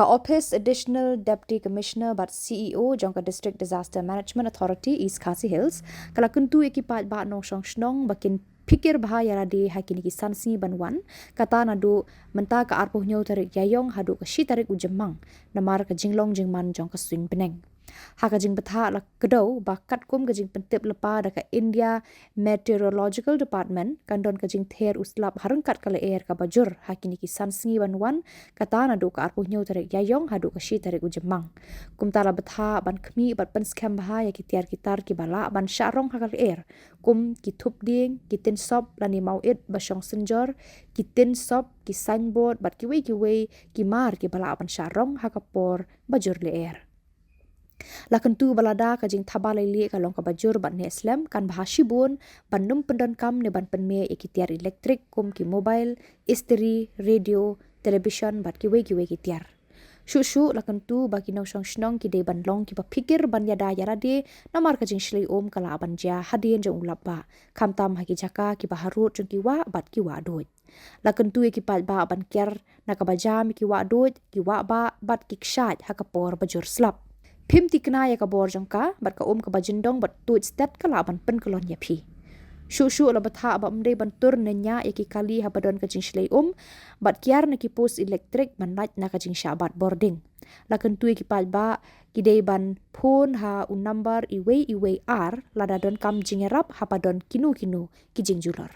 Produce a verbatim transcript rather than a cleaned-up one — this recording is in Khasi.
Ka Office Additional Deputy Commissioner bad C E O jong ka District Disaster Management Authority East Khasi Hills ka la kyntu ïa ki paidbah nongshong shnong ba kin phikir bha ïa lade ha kine ki san sngi ban wan, kata naduh mynta ka arphew hynñiew tarik Ïaiong haduh ka shi tarik u Jymmang, namar ka jinglong jingman jong ka suiñ bneng. Ha ka jingbthah la kdew ba katkum ka jingpyntip lypa da ka India Meteorological Department, kan don ka jingther u slap ha ryngkat ka lyer kaba jur ha kine ki san sngi ban wan, kata naduh ka arphew hynñiew tarik Ïaiong haduh ka shi tarik u Jymmang. Kumta la bthah ban khmih bad pynskhem bha ïa ki tiar ki tar kiba lah ban shah rong ha ka lyer, kum ki thup dieng, ki tin sop lane mawit ba shong synjor, ki tin sop, ki signboard bad kiwei kiwei ki mar kiba lah ban shah rong ha ka por ba jur lyer. La kyntu ba lada ka jingthaba leilieh ka long kaba jur bad neh slem, kan bha shibun ban ym pyndonkam ne ban pynmih ïa ki tiar elektrik kum ki mobile, istri, radio, television bad kiwei kiwei ki tiar. Shuh shuh la kyntu ba ki nongshong shnong ki dei ban long kiba phikir ban ïada ïa lade, namar ka jingshlei um ka lah ban jia hadien jong u lap bah, khamtam ha ki jaka kiba harud jong ki wah bad ki wah duid. La kyntu ïa ki paidbah ban kiar na kaba jam ïa ki wah duid, ki wah bah bad ki kshaid ha ka por ba jur slap. Phim thikna ïa ka bor jong ka bad ka um kaba jyndong bad tuid stet ka lah ban pynkyllon ïa phi. Shuh shuh la bthah ba ym dei ban tur ne ñiah ïa ki kali haba don ka jingshlei um, bad kiar na ki post elektrik ban lait na ka jingshah bat bording. La kyntu ïa ki paidbah ki dei ban phone ha u nambar uwei uwei ar lada donkam jingïarap haba don kino kino ki jingjulor.